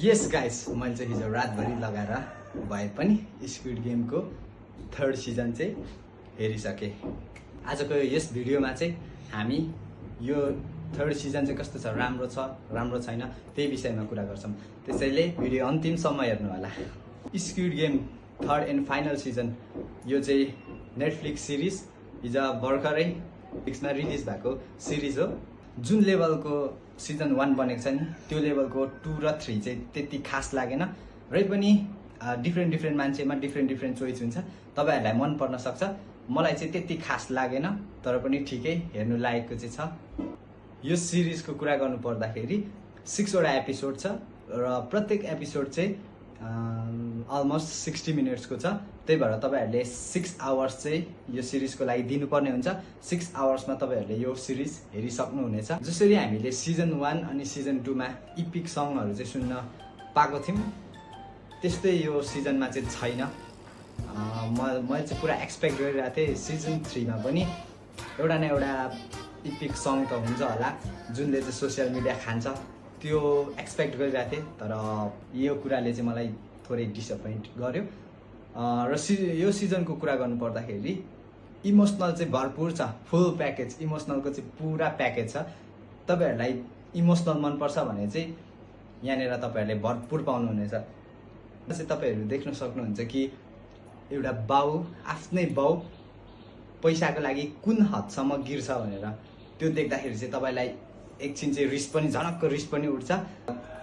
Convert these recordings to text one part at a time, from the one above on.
यस guys, मैले चाहिँ हिजो रातभरि लगाएर भए पनि स्क्विड गेमको थर्ड सिजन चाहिँ हेरिसकेँ। आजको यस भिडियोमा चाहिँ हामी यो थर्ड सिजन चाहिँ कस्तो छ, राम्रो छैन, त्यही विषयमा कुरा गर्छौँ। त्यसैले भिडियो अन्तिमसम्म हेर्नु होला। Squid game third and final season यो चाहिँ नेटफ्लिक्स सिरिज हिजो भर्खरै नेटफ्लिक्समा रिलिज भएको सिरिज हो। जुन लेभलको सिजन 1 बनेको छ नि, त्यो लेभलको 2 र 3 चाहिँ त्यति खास लागेन। र पनि डिफ्रेन्ट मान्छेमा डिफ्रेन्ट चोइस हुन्छ, तपाईँहरूलाई मन पर्न सक्छ। मलाई चाहिँ त्यति खास लागेन, तर पनि ठिकै हेर्नु लायकको चाहिँ छ। यो सिरिजको कुरा गर्नु पर्दाखेरि 6 वटा एपिसोड छ र प्रत्येक एपिसोड चाहिँ अलमोस्ट 60 मिनट्सको छ। त्यही भएर तपाईँहरूले 6 आवर्स चाहिँ यो सिरिजको लागि दिनुपर्ने हुन्छ। 6 आवर्समा तपाईँहरूले यो सिरिज हेरिसक्नुहुनेछ। जसरी हामीले सिजन 1 अनि सिजन 2 मा इपिक सङहरू चाहिँ सुन्न पाएको थियौँ, त्यस्तै यो सिजनमा चाहिँ छैन। मैले चाहिँ पुरा एक्सपेक्ट गरिरहेको थिएँ सिजन 3 मा पनि एउटा न एउटा इपिक सङ त हुन्छ होला, जुनले चाहिँ सोसियल मिडिया खान्छ, त्यो एक्सपेक्ट गरिरहेको थिएँ। तर यो कुराले चाहिँ मलाई थोरै डिसपोइन्ट गर्यो। र यो सिजनको कुरा गर्नु पर्दाखेरि इमोसनल चाहिँ भरपुर छ, फुल प्याकेज। इमोसनलको चाहिँ पुरा प्याकेज छ। तपाईँहरूलाई इमोसनल मनपर्छ भने चाहिँ यहाँनिर तपाईँहरूले भरपुर पाउनुहुनेछ। चाहिँ तपाईँहरू देख्न सक्नुहुन्छ कि एउटा बाउ, आफ्नै बाउ पैसाको लागि कुन हदसम्म गिर्छ भनेर। त्यो देख्दाखेरि चाहिँ तपाईँलाई एकछिन चाहिँ रिस पनि उठ्छ।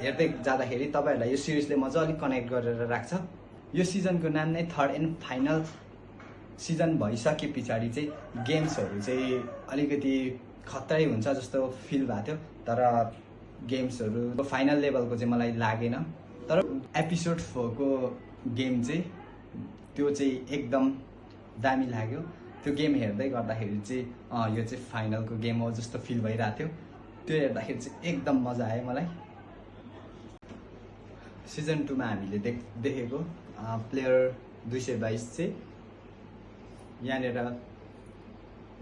हेर्दै जाँदाखेरि तपाईँहरूलाई यो सिरिजले मजाले कनेक्ट गरेर राख्छ। यो सिजनको नाम नै थर्ड एन्ड फाइनल सिजन भइसके पछाडि चाहिँ गेम्सहरू चाहिँ अलिकति खतरै हुन्छ जस्तो फिल भएको थियो। तर गेम्सहरू फाइनल लेभलको चाहिँ मलाई लागेन। तर एपिसोड 4 को गेम चाहिँ त्यो चाहिँ एकदम दामी लाग्यो। त्यो गेम हेर्दै गर्दाखेरि चाहिँ यो चाहिँ फाइनलको गेम हो जस्तो फिल भइरहेको थियो। त्यो हेर्दाखेरि चाहिँ एकदम मजा आयो मलाई। सिजन 2 मा हामीले देखेको प्लेयर 222 चाहिँ यहाँनिर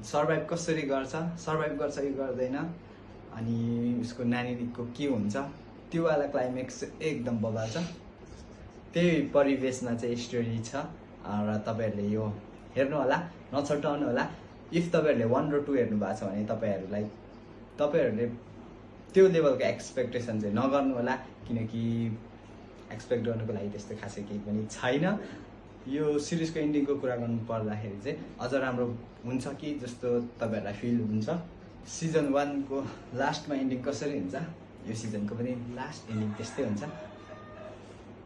सर्भाइभ कसरी गर्छ, सर्भाइभ गर्छ कि गर्दैन, अनि उसको नानीको के हुन्छ, त्यो वाला क्लाइमेक्स एकदम बबाल छ। त्यही परिवेशमा चाहिँ स्टोरी छ र तपाईँहरूले यो हेर्नु होला, नछटाउनु होला। इफ तपाईँहरूले 1 र 2 हेर्नु भएको छ भने तपाईँहरूले त्यो लेभलको एक्सपेक्टेसन चाहिँ नगर्नु होला, किनकि एक्सपेक्ट गर्नुको लागि त्यस्तो खासै केही पनि छैन। यो सिरिजको इन्डिङको कुरा गर्नु पर्दाखेरि चाहिँ अझ राम्रो हुन्छ कि जस्तो तपाईँहरूलाई फिल हुन्छ। सिजन 1 को लास्टमा इन्डिङ कसरी हुन्छ, यो सिजनको पनि लास्ट इन्डिङ त्यस्तै हुन्छ,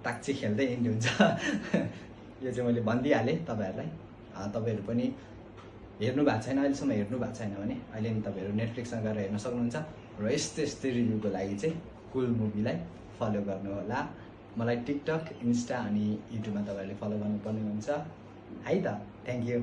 ताक्ची खेल्दै इन्डिङ हुन्छ। यो चाहिँ मैले भनिदिइहालेँ तपाईँहरूलाई। तपाईँहरू पनि हेर्नु भएको छैन, अहिलेसम्म हेर्नु भएको छैन भने अहिले नि तपाईँहरू नेटफ्लिक्समा गएर हेर्न सक्नुहुन्छ। र यस्तै रिभ्यूको लागि चाहिँ कुल मुभीलाई फलो गर्नु होला। मलाई टिकटक, इन्स्टा अनि युट्युबमा तपाईँहरूले फलो गर्नुपर्ने हुन्छ है त। Thank you.